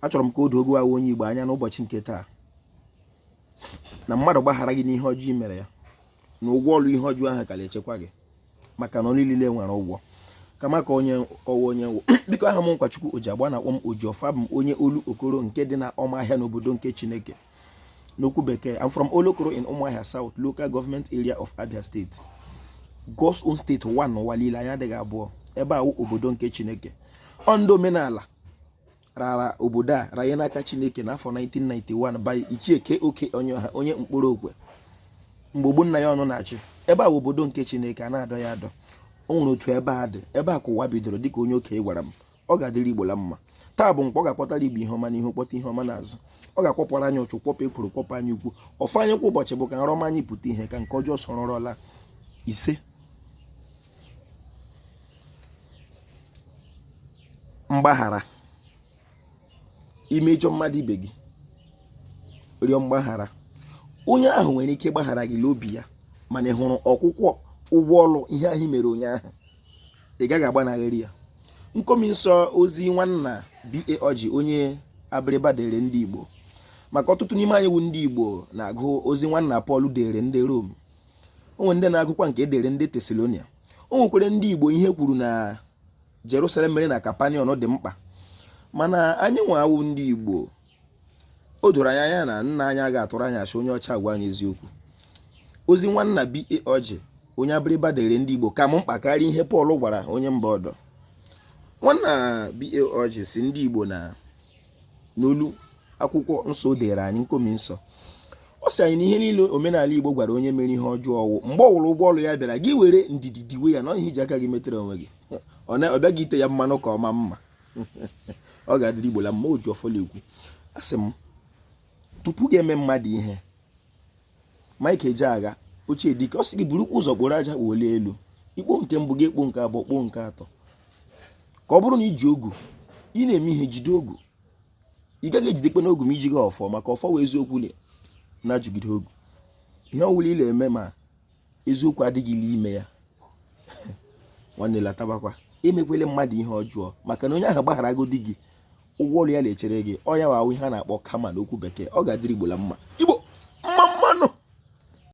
Achọrọ m ka o doo gị awụ onye Igbo anya n'ụbọchị nke taa na mmadụ gbaghara gị n'ihe ọjọọ i mere ya, na ụgwọ ọlụ ihe ọjọọ ahụ ka na-echekwa gị, maka na ọlụ niile nwere ụgwọ. Kama ka onye kọwa onye wụ. Biko, aha m Nkwachukwu Ojiagba, na-akpọ m Ojiọfọ. Abụ m onye Olokoro nke dị na Ụmụahịa n'obodo nke Chineke. N'okwu bekee, I'm from Olokoro in Umuahia South Local Government Area of Abia State, God's own state one n'ụwa niile. Anyị adịghị abụọ. Ebe a wụ obodo nke Chineke. Ọ ndị omenala rara obodo a ranye n'aka Chineke n'afọ 1991 by Ichie K.O.K. Onyeọha, onye mkpụrụ okwe mgbe Ogbonnaya Ọnụ na-achị. Ebe a bụ obodo nke Chineke, a na-adọ ya adọ. O nwere otu ebe a dị, ebe a ka ụwa bidoro, dịka onye okenye gwara m. Ọ ga-adịrị Igbo la mma. Taa bụ nkwọ, ọ ga-akpọtara Igbo ihe ọma n'ihu, kpọta ihe ọma n'azụ. Ọ ga-akwọpụrụ anyị ụchụ, kwọpụ ekworo, kwọpụ anya ukwu. Ọfọ anyị kwa ụbọchị bụ ka nrọ ọma anyị pụta ihe, ka nke ọjọọ sọrọrọla. Ise. Mgbaghara. Imejọ mmadụ ibe gị, rịọ mgbaghara. Onye ahụ nwere ike gbaghara gị n'obi ya, mana ị hụrụ ọkwụkwọ ụgwọ ọlụ ihe ahụ mere onye ahụ, ị gaghị agbanarịrị ya. Nkomi nsọ ozi nwanna B.A. Ọjị, onye Abịrịba, dere ndị Igbo, maka ọtụtụ n'ime anyị wụ ndị Igbo na-agụ ozi nwanna Pọl dere ndị Rom. O nwere ndị na-agụkwa nke edere ndị Tesalonia. O nwekwara ndị Igbo ihe kwuru na Jerusalem mere na Kapaniọn dị mkpa, mana anyị nwa awụ ndị Igbo, o doro anyị anya na nna anyị agaghị atụrụ anyị asị, onye ọcha agwa anyị eziokwu. Ozi nwanna B.A. Ọjị, onye Abịrịba, dere ndị Igbo ka m mkpa karịa ihe Pọl gwara onye mba ọdọ. Nwanna B.A. Ọjị si ndị Igbo na n'olu akwụkwọ nsọ o dere anyị nkomi nsọ, ọ sị anyị na ihe niile omenala Igbo gwara onye mere ihe ọjọọ ọwụ mgbe ọwụrụ ụgwọ ọlụ ya bịara, gị were ndidi diwe ya na ihe iji aka gị metere onwe gị. Ọ bịaghị ite ya mmanụ ka ọ maa mma. Ọ ga-adịrị Igbo la mma. Oji ọfọ ekwu, asị m, tupu gị eme mmadụ ihe, Mike Ejeagha ochie dike, ọ sị gị burukwa ụzọ kporo aja welie elu. Ikpo nke mbụ gị, ekpo nke abụọ, kpoo nke atọ, ka ọ bụrụ na iji ogu ị na-eme ihe, jide ogu. Ị gaghị ejidekwe n'ogu ma iji gị ọfọ, maka ọfọ wee eziokwu na-ajụgide ogu. Ihe ọwụla ị na-eme ma eziokwu adịghị n'ime ya, nwanne, latabakwa. Emekwele mmadụ ihe ọjọọ, maka na onye ahụ gbagharagodi gị, ụgwọ ọrụ ya na-echere gị. Ọ ya wawụ ihe a na-akpọ karma n'okwu bekee. Ọ ga-adịrị Igbo la mma. Igbo.